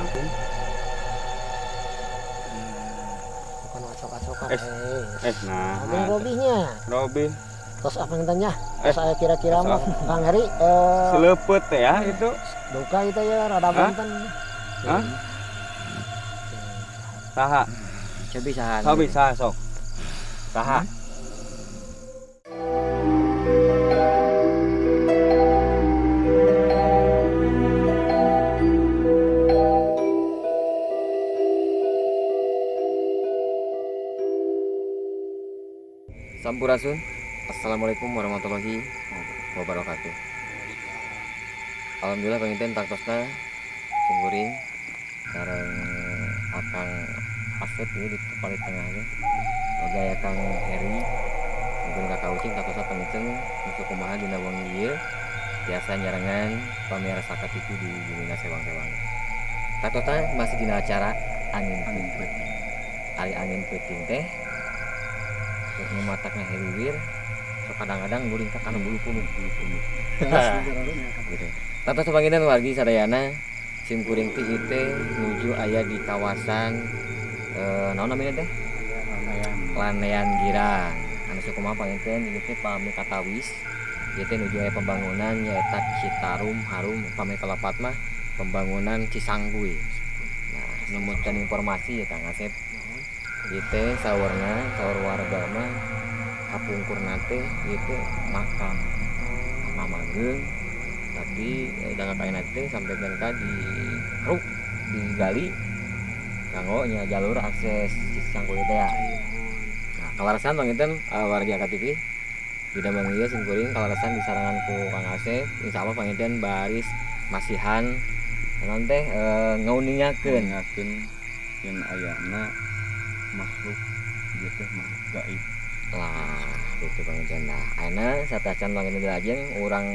Hilangkeun. Bukan acok-acokan. Nah. Abang Robihnya. Robih. Terus apa yang tanya? Saya kira-kira mah Kang Heri selepet ya itu. Duka itu ya rada benten. Hah? Saha? Cobi saha? Cobi saha sok. Saha? Sampurasun. Assalamualaikum warahmatullahi wabarakatuh. Alhamdulillah panginten taktosna simkuring sareng Akang Asep ieu di paling tengah teh. Oge aya Kang Heri. Mungkin Kakak Ucing taktosna panginten musuh kumaha dina wengi ieu tiasa nyarengan pamirsa Saka TV di Bumina Sewang-sewang. Taktosna masih dina acara Angin Peuting. Ari Angin Peuting teh nu matakna heliwir sok kadang-kadang guring ka kana bulu punduk gitu. Tatos panginten wargi sadayana sim kuring ti ieu teh nuju aya di kawasan naon namina teh? Landean Girang. Anu sukumaha panginten ieu teh pami katawis ieu teh nuju aya pembangunan nyaeta Citarum Harum pami kalapat mah pembangunan Cisangkuy. Nah, numutkeun informasi ya Kang Asep. Ieu teh saurna saur warga mah kapungkurna teh ieu teh makam ageng tapi jangka kaina teh sampekeun ka dikeruk digali kanggo nya jalur akses Cisangkuy teh ya. Nah, kalarasan panginten wargi AKTV di damang ieu sim kuring kalarasan disarangan ku Kang Asep insyaallah panginten baris masihan naon teh ngauningakeun yen ayana makhluk ieu teh makhluk gaib. Lah gitu panginten. Nah, ayeuna satacan panginten dilajeng urang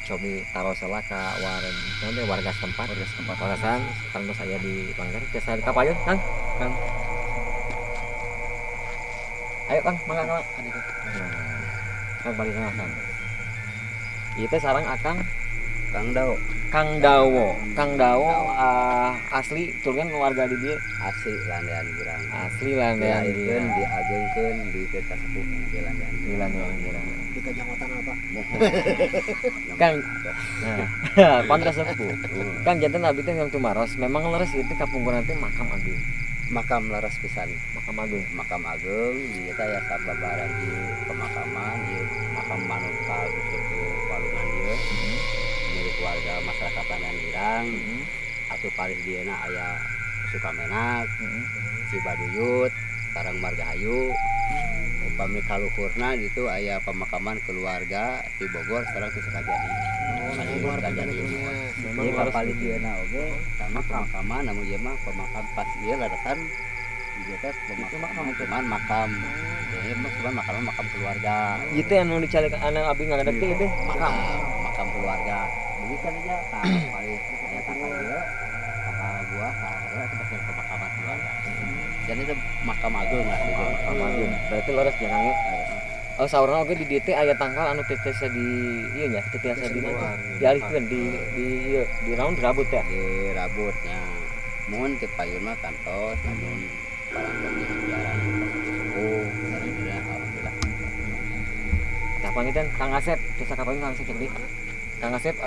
cobi tarosela ka warga teh warga setempat. Warga setempat. Kalasan kantos aya di Pangkar tiasa kapayun Kang. Kang. Ayo Kang, mangga Kang. Nah, Kang balik tengah Kang. Ieu teh sareng Akang Kang Dao. Kang Dawo. Kang Dawo asli turun warga di dieu. Asli Landean Girang. Asli Landean Girang. Diagengkeun di ka sepuh di Landean. Di Landean Girang. Di kajanggotan apa? Kang. Nah, kontra sepuh. Kang janten abdi teh yang tumaros memang leres ieu teh kapungkurna teh makam ageung. Makam leres pisan. Makam ageung. Makam ageung di eta aya sababaraha pemakaman ieu makam manuk ka Gusti Walungan ieu. Milik warga masyarakat Landean Girang. Atau palih dieuna aya Sukamenak, Cibaduyut, sareng Margahayu. Upami kaluhurna ditu aya pemakaman keluarga di Bogor sareng ti Sukajadi. Sukajadi. Ieu ka palih dieuna oge sama pemakaman namun ieu mah pemakam pas ieu larasan ieu teh pemakaman cuman makam. Ieu mah cuman makam keluarga. Ieu teh anu dicalik anu abdi ngagadeg teh ieu teh makam. Makam keluarga. Jadi kan aja paling aya tanggal ieu, tanggal buah, tanggal itu bagian pemakaman keluarga. Dan itu makam agung lah itu. Makam agung. Berarti leres nya Kang ya. Oh saurna oge di dieu teh aya tangkal anu teu tiasa di ieu nya, teu tiasa di dialihkeun di ieu di naon dirabut ya. Dirabutnya. Mun teu payun mah kantos namun parantos di ziarah sepuh alhamdulillah. Tah panginten Kang Asep, tiasa kapayun Kang Asep cek. Kang Asep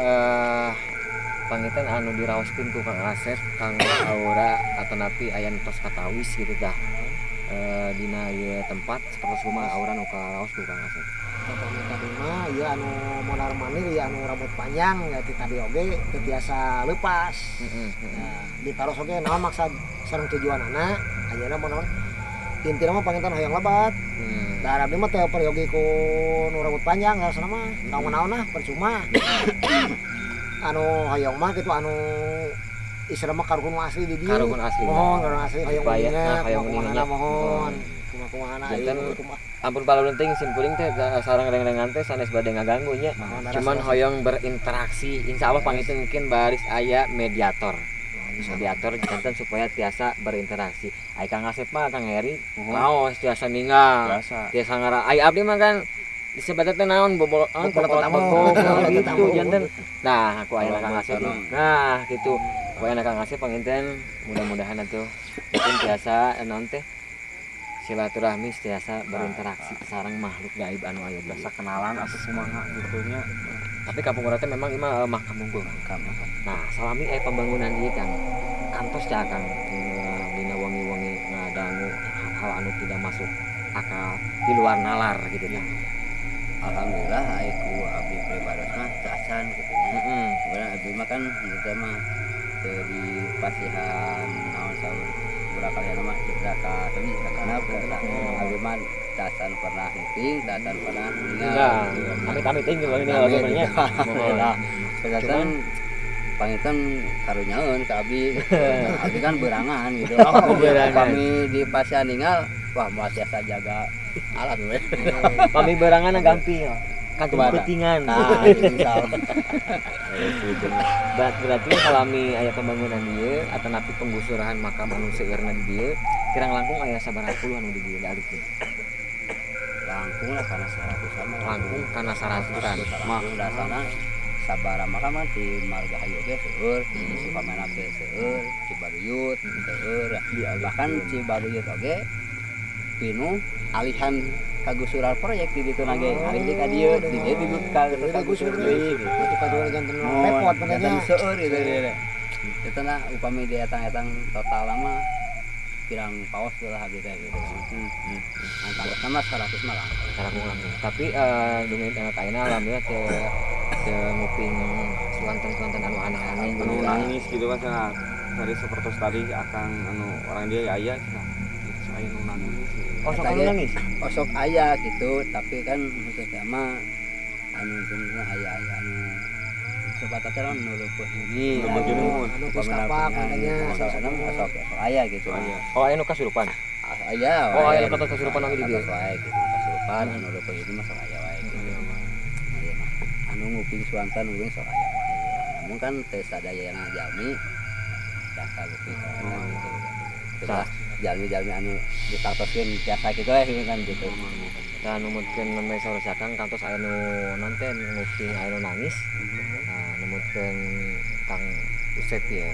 panginten anu diraoskeun ku Kang Asep, Kang Aura atanapi aya tos katawis gitu tah. Dina ieu tempat sapertos kumaha aura nu karaos ku Kang Asep. Upami tadi mah ieu anu mondar mandir ieu anu rambut panjang ya ti tadi oge teu tiasa leupas. Nah, ditaros oge naon maksad sareng tujuanana ayeuna mah naon intina mah panginten hoyong lebat. Da abdi mah teu peryogi ku nu rambut panjang rasana mah naon-naon lah percuma. Anu hoyong mah kitu anu istilah mah karuhun asli di dieu. Karuhun asli. Mohon karuhun asli hoyong uninga kumaha mohon. Kumaha ieu kumaha. Ampun palulun teuing sim kuring teh sareng reng-rengan teh sanes bade ngaganggu nya. Cuman hoyong berinteraksi insyaallah panginten mungkin baris aya mediator. Mediator janten supaya tiasa berinteraksi. Ai Kang Asep mah Kang Heri raos tiasa ninggal. Tiasa ngara. Ai abdi mah kan Disebutna teh naon boboloan kokolot gitu janten. Nah, aku aya Kang Asep. Nah, gitu. Ku aya Kang Asep panginten mudah-mudahan atuh mungkin tiasa naon teh silaturahmi tiasa berinteraksi sareng makhluk gaib anu aya di biasa kenalan atau kumaha gitu nya. Tapi kampung urang teh memang ieu mah makam unggul Kang. Nah, salami aya pembangunan ieu Kang. Kantos teh Kang dina wangi-wangi ngadangu hal-hal anu tidak masuk akal di luar nalar gitu tah. Alhamdulillah aya ku abdi pribados mah teu acan kitu nya. Heeh. Abdi mah kan teh mah teu di pasihan naon saur urang kalian mah citra ka sami kana abdi mah tasan pernah nguping, tasan pernah ningal. Amit-amit tinggal ningal oge mah nya. Cuman panginten karunyaeun ka abdi. Abdi kan berangan gitu. Oh, berangan. Kami di pasihan ningal, wah moal tiasa jaga alat we. Pami berangan gampil. Kantung ketingan. Nah, insyaallah. Berarti salami aya pembangunan dieu atanapi penggusuran makam anu seueurna di dieu kirang langkung aya sabaraha puluh anu di dieu dialihkeun. Langkung lah kana 100-an. Langkung kana 100-an. Mah dasarna sabaraha makam di Margahayu oge seueur, di Sukamenak ge seueur, Cibaruyut seueur. Bahkan Cibaruyut oge pinuh alihan kagusuran proyek di ditu nage alih di ka dieu di dieu di kagusur deui gitu. Itu kajual janten repot janten seueur gitu dieu. Eta na upami di etang-etang total mah pirang paos lah abdi teh gitu. Antara mah 100 mah langkung. Tapi dongeng kaina alhamdulillah teu nguping suanten-suanten anu aneh-aneh anu nangis gitu kan cenah. Tadi seperti tadi akang anu orang dia aya cenah. Aya nu nangis. Osok anu nangis? Osok aya gitu, tapi kan maksudnya mah anu sebenarnya aya-aya anu sepatah teh nu leupeut ini. Anu kapak katanya. Osok aya gitu. Oh, aya nu kasurupan? Aya. Oh, aya nu kasurupan oge di dieu. Wae gitu, kasurupan anu leupeut ini mah sok aya wae gitu. Anu nguping suantan nguping sok aya wae. Namun kan teu sadayana jalmi jasa nguping gitu. Tah jalmi-jalmi anu ditartoskeun tiasa kitu we kan gitu. Tah numutkeun nembe saur sakang kantos aya nu naon teh nguping aya nu nangis. Nah, numutkeun Kang Usep ya.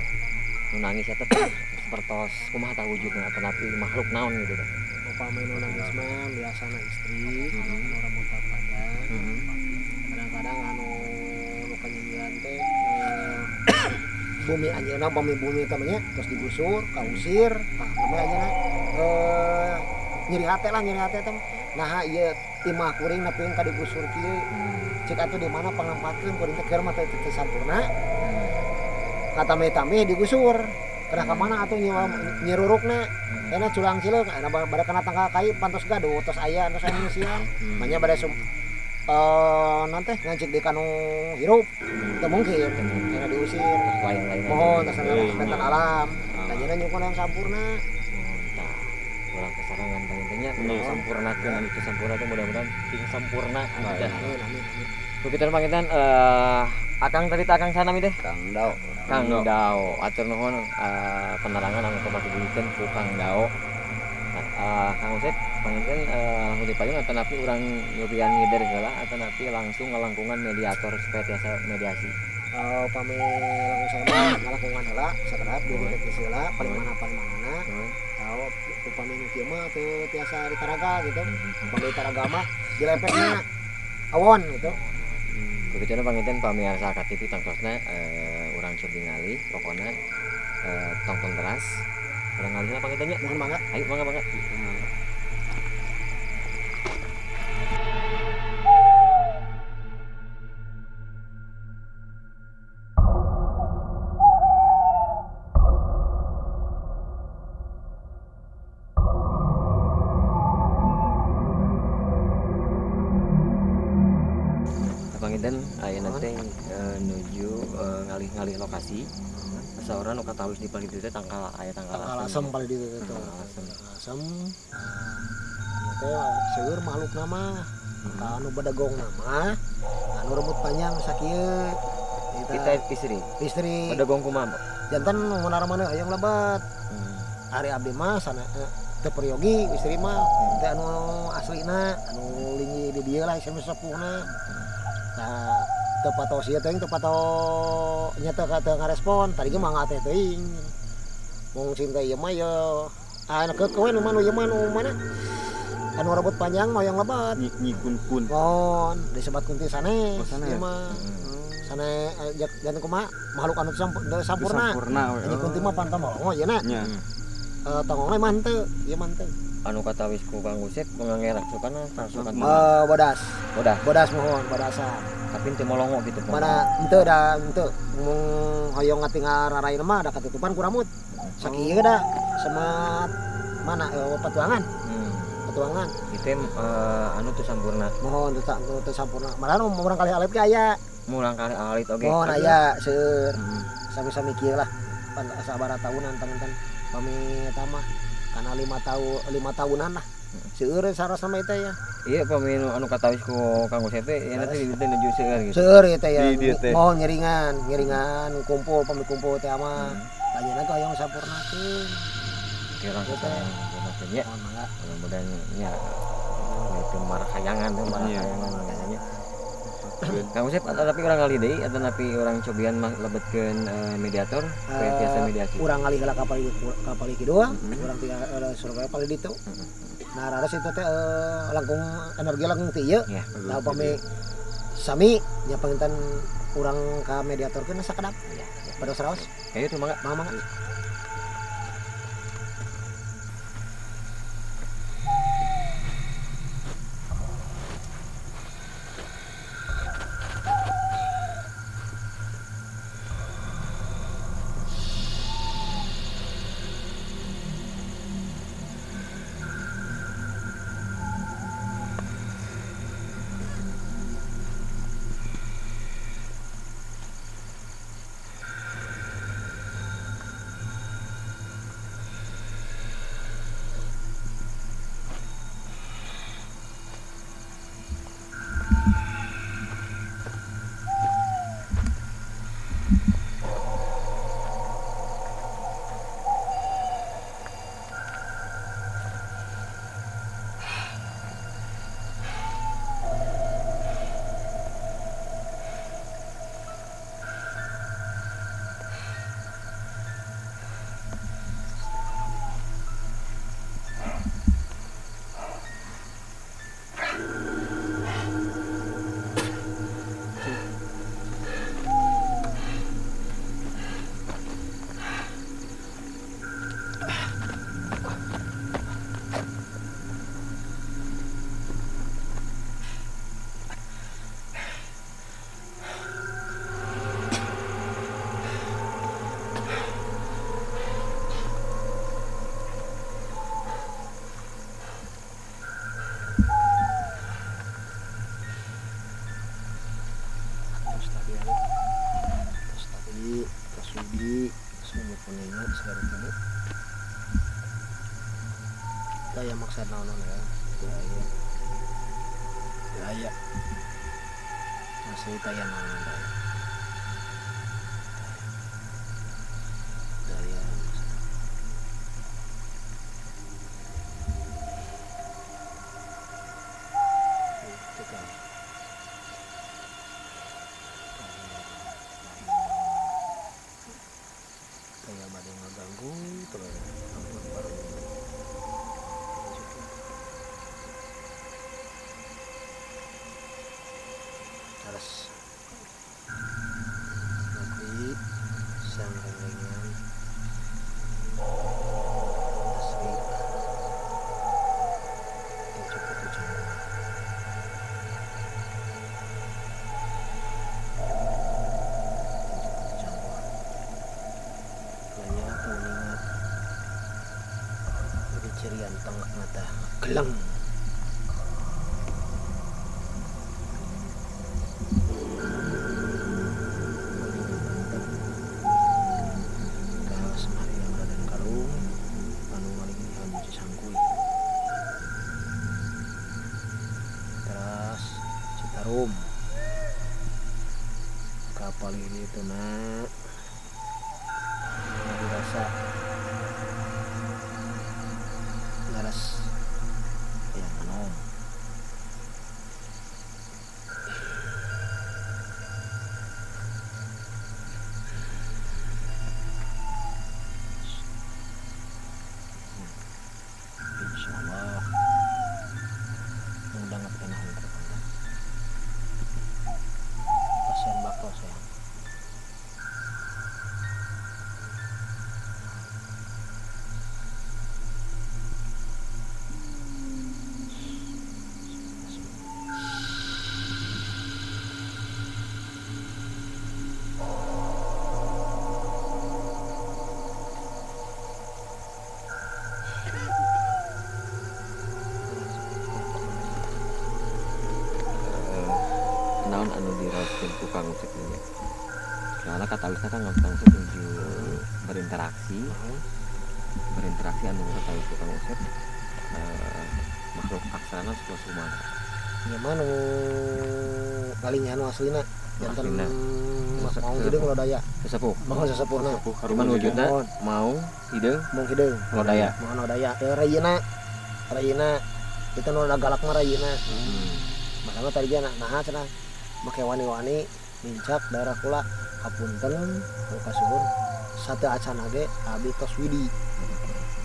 Nu nangis eta teh sapertos kumaha tah wujudna atanapi makhluk naon gitu tah. Upami nu nangis mah biasana istri, anu rambut panjang. Kadang-kadang anu nu kanyinyiran teh bumi anjeunna bumi bumi tamanya terus digusur, kausir, tah namanya anjeunna nyeri hate lah, nyeri hate teh. Naha ieu imah kuring nepikeun ka digusur kieu. Cek atuh di mana pangnempatkeun kuring teh keur mah teu sampurna. Katame-tame digusur. Kedah ka mana atuh nyirurukna. Enak culang cileung, aya bade kana tangkal kai pantos gaduh tos aya tos aya ngeusian. Manya bade nanti ngancik di kanu hirup teu mungkin karena diusir lain-lain mohon tas benten alam tanyana nyukun yang sampurna tah urang kesarangan pangintennya sampurnakeun anu teu sampurna teh mudah-mudahan sing sampurna amin amin. Begitu panginten akang tadi akang sanami teh Kang Dao. Kang Dao atur nuhun penerangan anu kumaha ku Kang Dao. Kang Usep panginten langsung dipayung atanapi urang nyobian ngider heula atanapi langsung ngalangkungan mediator supaya tiasa mediasi. Pami langkung saya mah ngalangkungan heula sakedap dideteksi heula paling mana paling manana. Upami nu kieu mah teu tiasa ditaraga gitu. Upami ditaraga mah dilepetna awon gitu. Begitu panginten pamiarsa KTV tangtosna urang cobi ngalih pokona tongton teras. Urang ngalih lah panginten nya. Mohon mangga. Ayo mangga mangga. Panginten ayeuna teh nuju ngalih-ngalih lokasi. Saurang nu katalus di paling dieu teh tangkal aya tangkal asem paling dieu teh. Asem. Teh seueur makhluk nama. Anu bedegong nama, anu rambut panjang sakieu. Kita istri. Istri. Bedegong kumaha? Janten munara mana hayang lebat. Ari abdi mah sana Teu peryogi istri mah teh anu aslina anu linggih di dieu lah istri mah sepuhna. Nah, teu patos ieu teuing teu pato nya teu ngarespon, tadi ge mangga teh teuing. Mung cinta ieu mah ye anu keukeuh we nu mah nu ieu mah nu mana? Anu rambut panjang mah yang lebat. Nyi kun-kun. Mohon disebat kunti sanes ieu mah. Sane janten kumaha makhluk anu sampurna. Nyi kunti mah panto molongo ieu na. Nya. Tongongna mah henteu, ieu mah henteu. Anu katawis ku Kang Usep mengangerak sukana sukan bodas. Bodas. Bodas mohon, bodasan. Tapi teu molongo gitu. Mana henteu da henteu mung hoyong ngatinggal raraina mah da katutupan ku rambut. Sakieu da semat mana patuangan. Patuangan. Itu anu teu sampurna. Mohon teu sampurna. Malah nu murang kali alit ge aya. Murang kali alit oge. Mohon aya seueur. Sami-sami kieu lah. Pan sabaraha tahunan panginten pami eta mah kana 5 tahunan lah. Seueur sarasana mah eta ya. Iya pami anu katawis ku Kang Usep teh nya teh nuju seueur gitu. Seueur ieu teh ya. Mohon ngiringan kumpul pami kumpul teh mah. Tanyana ka hoyong sampurnakeun. Oke langsung sampurnakeun nya. Mudah-mudahan nya itu marhayangan teh marhayangan nya. Kang Usep tapi urang ngalih deui atau napi urang cobian mah lebetkeun mediator supaya tiasa mediasi. Urang ngalih heula ka palih kidul, urang tiga Surabaya palih ditu. Nah, raras itu teh langkung energi langkung ti ieu. Nah, upami sami nya panginten urang ka mediator keun sakedap. Pada seraos. Ayo tuh mangga. Mangga. Aya. Masih taya naon daya. Daya. Itu kan. Daya bade ngaganggu terus ampun bareng. Terus nanti sang rengrengan asli cukup tujuh nanya mengingat jadi cirian tengah mata geleng. Kapal ini itu nak dirasa Usep nya. Soalnya katawisna kan Kang Usep nuju berinteraksi. Berinteraksi anu katawis Kang Usep makhluk aksarana sekelas kumaha. Nya mah nu palingnya anu aslina janten maung hideung lodaya. Sesepuh. Maung sesepuhna. Cuman wujudna maung hideung. Maung hideung lodaya. Maung lodaya. Rayina rayina itu nu galak mah rayina. Masalah tadi ge naha cenah make wani-wani nincak daerah kula hapunten anu kasuhun sateu acana ge abdi tos widi.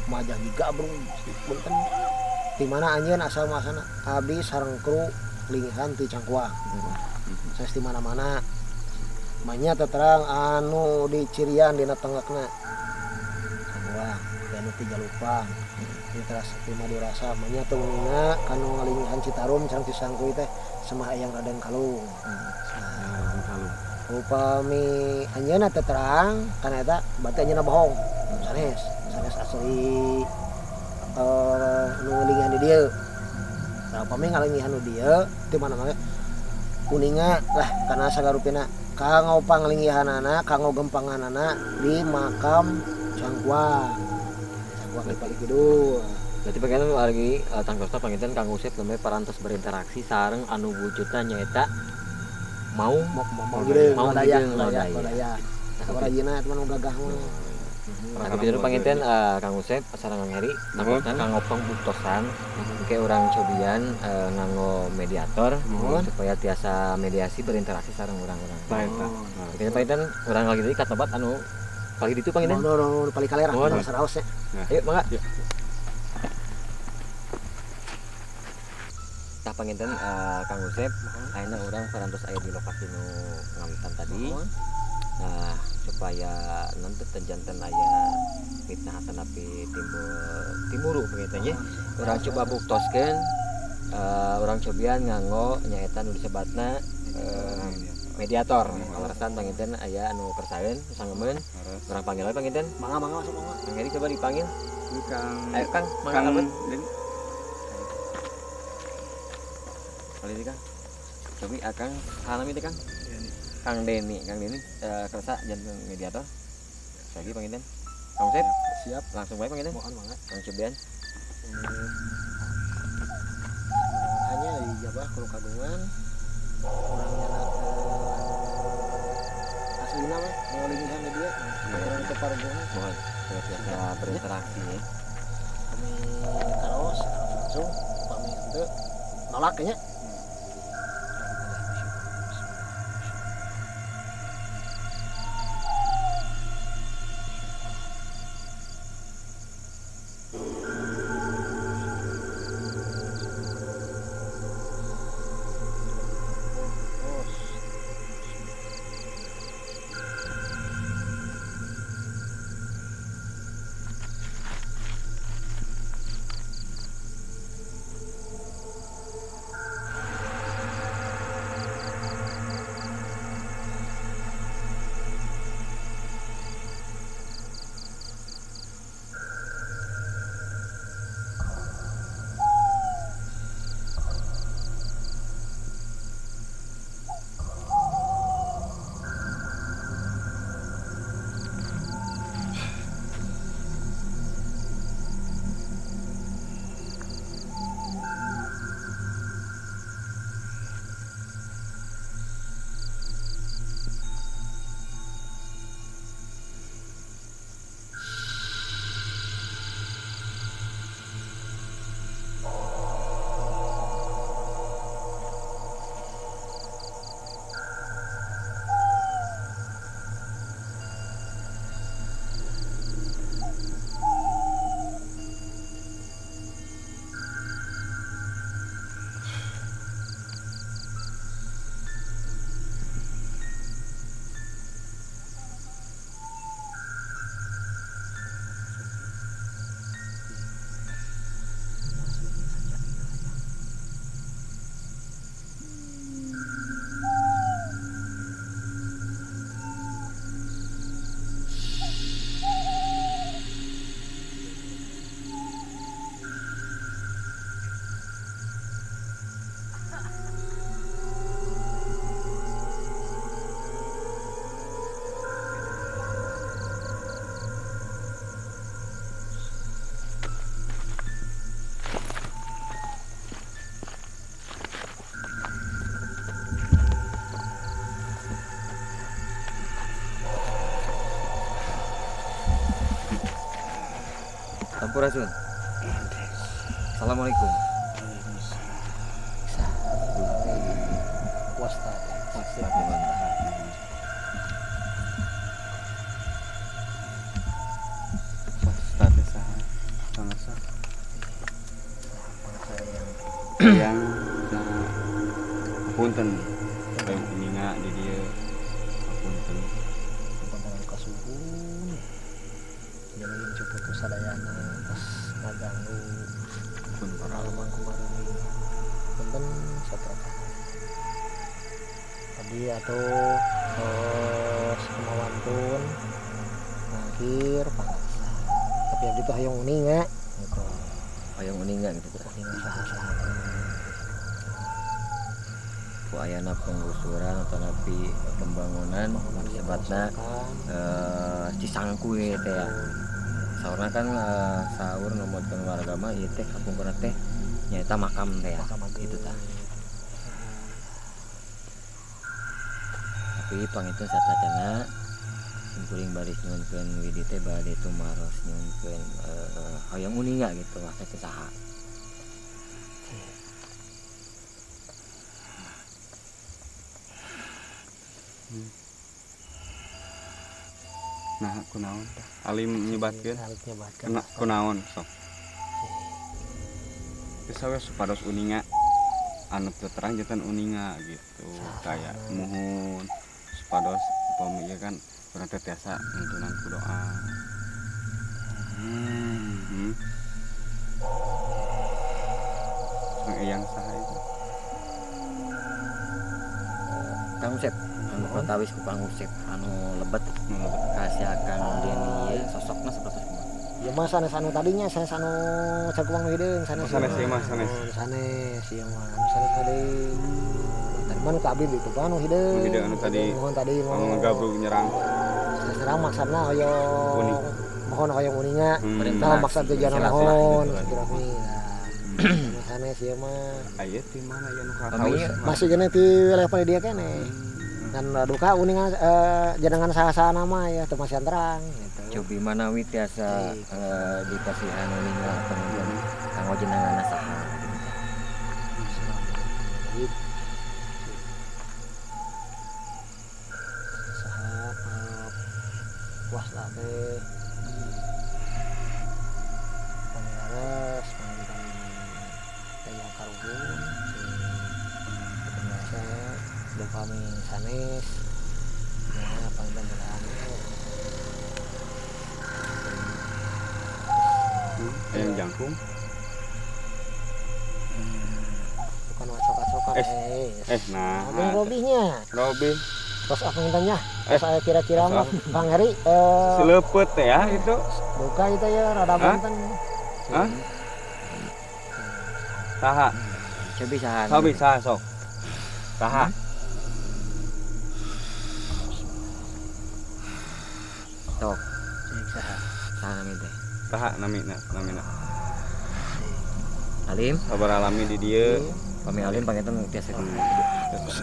Majah gigabrung punten. Di mana anjeun asal muasalna abdi sareng kru lingihan ti Cangkuang. Sanes di mana-mana. Manya terang anu di cirian dina tenggakna. Cangkuang, anu ti Jalupang. Di teras di Madurasa manya teu uninga kanu ngalingihan Citarum sareng Cisangkuy teh semah Eyang Raden Kalung. Raden Kalung. Upami anjeunna teu terang kana eta berarti anjeunna bohong. Sanes, sanes asli nu ngalingihan di dieu. Nah, upami ngalingihan nu dieu ti mana-mana uninga lah kana sagarupina kanggo panglingihanana kanggo gempanganana di makam Cangkuang. Cangkuang di Pali Kidul. Berarti panginten wargi tangtosta panginten Kang Usep nembe parantos berinteraksi sareng anu wujudna nyaeta maung maung hideung lodaya. Lodaya. Rayina eta mah nu gagah mah. Tapi itu panginten Kang Usep sareng Kang Heri tangtosna kanggo pangbuktosan engke urang cobian nganggo mediator supaya tiasa mediasi berinteraksi sareng urang-urang. Tah eta. Panginten urang lagi deui ka tempat anu palih ditu panginten. Nu palih kaler Nuhun. saraos nya. Ayo mangga. Tah panginten Kang Usep ayeuna urang parantos aya di lokasi nu ngawitan tadi. Nah, supaya nanti janten aya fitnah atanapi timbul timuru panginten nya. Urang coba buktoskeun urang cobian nganggo nyaeta nu disebatna mediator. Kaleresan panginten aya anu kersaeun sangemeun. Urang panggil we panginten. Mangga mangga masuk mangga. Kang Heri coba dipanggil. Kang. Ayo Kang, mangga Kang. kabut. Kali ini Kang. Cobi akang saha nami teh Kang? Kang Deni, Kang Deni kersa janten mediator. Lagi panginten. Kang Usep, Siap. langsung bae panginten. Mohon mangga. Kang cobian. Hanya dijabah kalau kagungan urang nyana aslina mah mau lingihan di dieu urang teu paruguhna. Mohon supaya tiasa berinteraksi ya. Kami karaos langsung upami henteu nolak nya. Sampurasun. Assalamualaikum. Wasta. Wasta teh saha? Pangersa. Yang punten hayang uninga di dieu. Punten. Punten kasuhun. Jangan cukup sadayana tos ngaganggu pun pengalaman kemarin punten satrata tadi atau tos kemawantun akhir pangersa tapi abdi tuh hayang uninga gitu, hayang uninga gitu uninga saha-saha ku ayana penggusuran atau napi pembangunan sebatna Cisangku ieu teh ya. Saurna kan saur numutkeun warga mah ieu teh kapungkurna teh nyaeta makam teh ya. Itu tah. Tapi pangitun satacana simkuring baris nyuhunkeun widi teh bade tumaros nyuhunkeun hoyong uninga gitu maksud teh saha. Nah, kunaon tah? Alim nyebatkeun. Kena kunaon sok. Geus we supados uninga anu teu terang janten uninga gitu. Kayak muhun supados upami ieu kan urang teh tiasa nuntunan ku doa. Sareng eyang saha itu? Kang Usep, anu patawis ku Kang Usep anu lebet kasih akan Deni ieu sosokna sapertos kumaha? Ya mah sanes anu tadinya sanes anu cakuang nu hideung sanes. Oh, sanes ieu mah sanes. Oh, sanes ieu mah anu sanes tadi. Tadi mah nu ka abdi ditu mah nu hideung. Nu hideung anu tadi. Mohon tadi anu ngabrug nyerang. Serang maksudna hoyong mohon hoyong uninga. Nah maksud tujuan mohon silaturahmi. Nah, sanes ieu mah. Aya ti mana ieu nu katawis? Masih geuning ti wilayah dia keneh. Dan duka uninga jenengan saha-saha nama ya teu masih terang gitu. Cobi manawi tiasa dikasihan uninga penonton kanggo jenenganna saha gitu tah. Saha wasta teh pangares panginten dayang karuhun si kami sanes ya panginten belahan ayam jangkung bukan acok-acokan nah robihnya robih terus apa mintanya saya kira-kira mah Bang Heri silepet ya itu buka itu ya rada banten. Hah? Saha cobi saha cobi saha sok saha sok saha saha nami teh saha namina Alim sabar alami di dieu pami Alim panginten tiasa di tos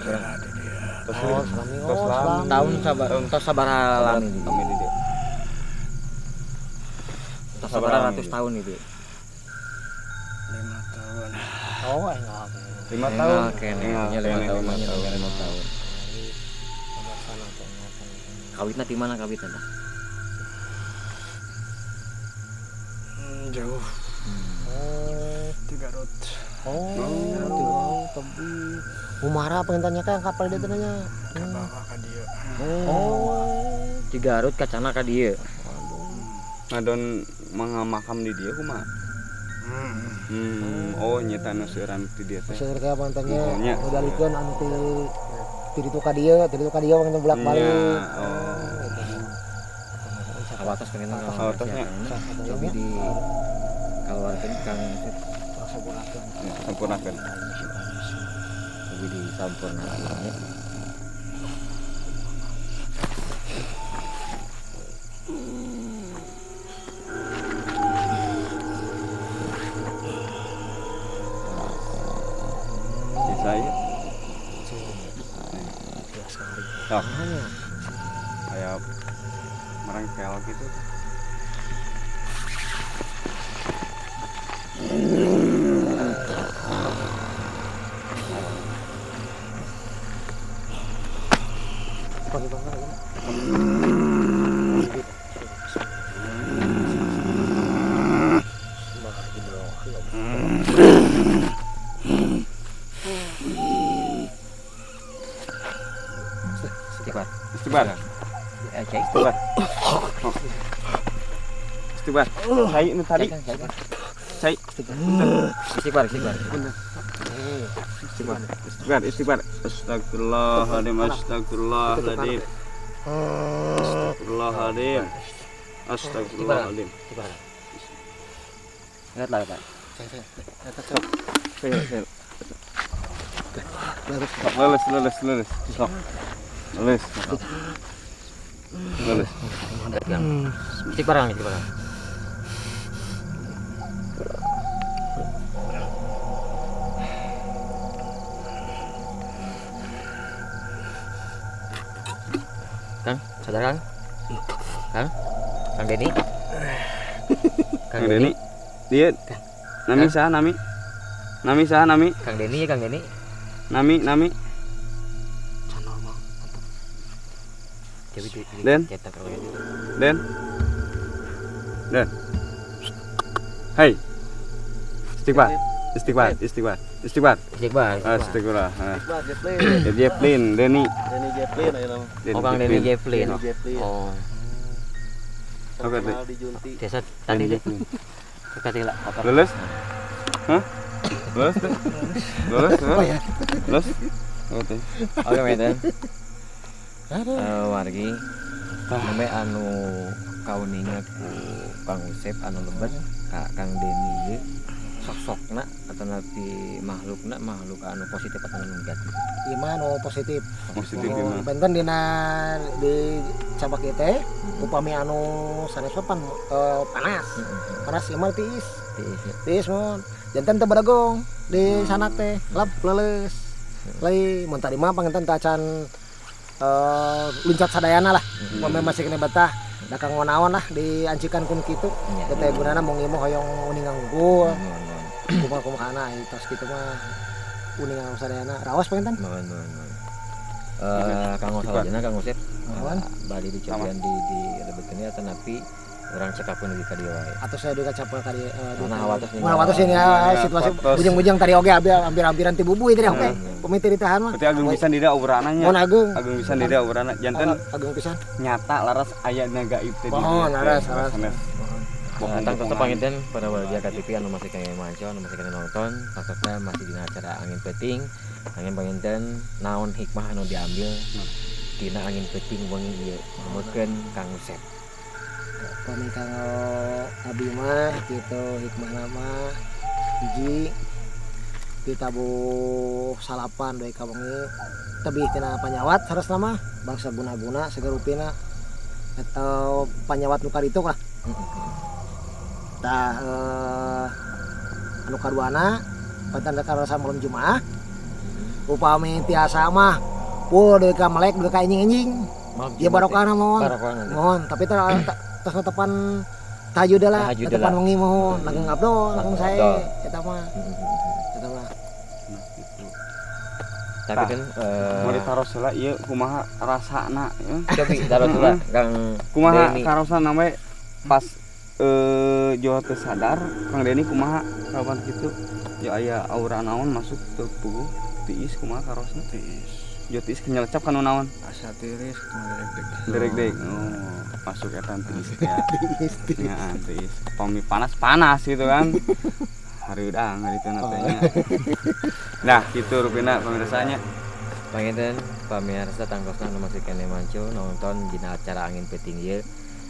tahun sabar tos sabaraha lami di kami di dieu tos sabaraha ratus tahun itu 5 tahun. Oh enggak 5 tahun kene 5 tahun 5 tahun kawitna di mana kawitna tah? Jauh. Di Garut. Oh, tebi. Umara pengentannya kan kapal dia tanya. Kabawa ka dieu. Oh, di Garut kacana ka dieu. Ngadon makam di dieu kumaha? Oh nyata anu seueuran di dieu teh. Seueur teh pantannya udalikeun anu ti ditu ka dieu, ti ditu ka dieu panginten bolak-balik. Oh. Awatos pengen awatosnya. Cobi di kaluarkeun Kang sampurnakeun. Sampurnakeun. Cobi disampurnakeun nya. Bisa ya. Sok. Kayak merengkel gitu. Istighfar. Istighfar. Istighfar. Cai nu tadi. Cai. Istighfar, istighfar. Istighfar. Istighfar, istighfar. Astagfirullahaladzim, astagfirullahaladzim. Astagfirullahaladzim. Astagfirullahaladzim. Istighfar. Ingat lah, Pak. Saya. Leles, leles, leles. Sok. Leles. Leles. Istighfar, istighfar. Kang, sadar Kang? Kang? Kang Denny? Kang Denny? Dia nami saha nami? Nami saha nami? Kang Denny ya Kang Denny? Nami, nami. Den? Den? Den? Hei. Istighfar. Istighfar, istighfar. Istighfar. Istighfar. Istighfar. Istighfar. Jeplin, Denny. Denny Jeplin aja nama. Oh, Kang Denny Jeplin. Oh. Oke, desa tadi deh. Kata lah. Lulus? Hah? Lulus tuh? Lulus? Lulus? Oke. Oke, meten. Wargi, name anu kauninga ku Kang Usep anu lebet ka Kang Denny ieu sosokna atau napi makhlukna makhluk anu positif atau anu negatif? Ieu mah anu positif. Positif ieu mah. Benten dina di cabak ieu teh upami anu sanes pan panas. Panas ieu mah tiis. Tiis mun. Janten teu badagong di sana teh lep leuleus. Lain mun tadi mah panginten teh acan luncat sadayana lah. Upami masih kena betah da kang naon lah diancikan kun kitu. Teh gunana mung ieu mah hoyong uninga unggul. Kumaha-kumahana tos kitu mah uninga sadayana raos panginten. Nuhun nuhun nuhun. Kang salajengna Kang Usep bari dicobian di lebetkeun ieu atanapi urang cekapkeun deui ka dieu wae. Atau saya deui capek ka dieu. Nah, hawatos nih. Hawatos ini situasi bujang-bujang tadi oge hampir-hampiran ti bubuy tadi oge. Pamit ditahan mah. Berarti agung pisan dida aurana nya. Mun agung. Agung pisan dida aurana janten agung pisan. Nyata laras aya na gaib teh di. Oh, laras laras. Tang tetep panginten para warga KTP anu masih kaya manco anu masih kaya nonton takutna masih dina acara angin peuting angin panginten naon hikmah anu diambil dina angin peuting wengi ieu numutkeun Kang Usep. Pami kanggo abi mah kitu hikmahna mah hiji ditabuh salapan deui ka wengi tebih tina panyawat sarasna mah bangsa guna-guna sagarupina atau panyawat nu karitu lah. Tah anu kaduana pantan rasa malam Jumaah upami tiasa mah full deui ka melek deui ka enjing-enjing ieu barokahna mohon mohon tapi teh tos netepan tahajud lah netepan wengi mohon langkung abdol langkung sae eta mah eta mah. Tapi kan mau ditaros heula ieu kumaha rasana cobi taros heula Kang kumaha karosana we pas Jawa teu sadar Kang Denny kumaha kawan kitu ya aya aura naon masuk teu puguh tiis kumaha karosna tiis jo tiis kenyelecap kanu naon asa tiris derek-derek. Oh masuk eta tiis ya tiis ya tiis pami panas-panas gitu kan hareudang harituna teh nya. Nah kitu rupina pamirsanya panginten pamirsa tangtosna anu masih keneh manco nonton dina acara angin peuting ieu.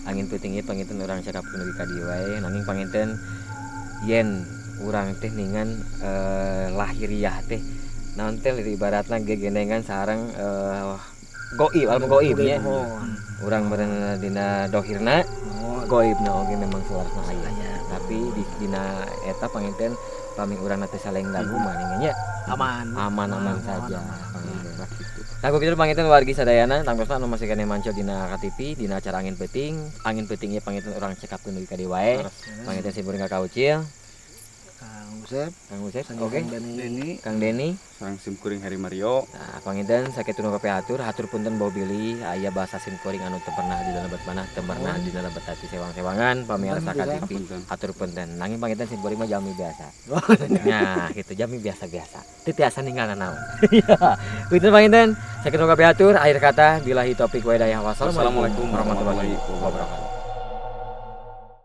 Angin peuting ieu panginten urang cekapkeun deui ka dieu wae nanging panginten yen urang teh ningan lahiriah teh naon teh ibaratna gegendengan sareng goib alam goib nya urang meureun dina dohirna goibna oge memang salarasna aya tapi di dina eta panginten pami urang teh saling ganggu mah nya aman aman-aman saja. Nah, ku kitu panginten wargi sadayana tangtosna anu masih keneh manco dina KTP dina acara angin peuting. Angin peuting ieu panginten urang cekapkeun deui ka dieu wae. Panginten simkuring ka Ucil. Kang Usep. Kang Usep, Sareng oke. Kang Deni. Deni. Kang Deni. Sareng simkuring Heri Mario. Nah, panginten sakitu nu kapihatur, hatur punten bau bilih aya bahasa simkuring anu teu pernah di dalam manah, teu pernah di dalam hati sewang-sewangan pamirsa Punten, Ka TV. Punten. Hatur punten. Nanging panginten simkuring mah jalmi biasa. Nah, gitu jalmi biasa-biasa. Teu tiasa ninggal naon. Iya. Punten panginten sakitu nu kapihatur, akhir kata billahi taufik wa hidayah. Wassalamualaikum warahmatullahi wabarakatuh.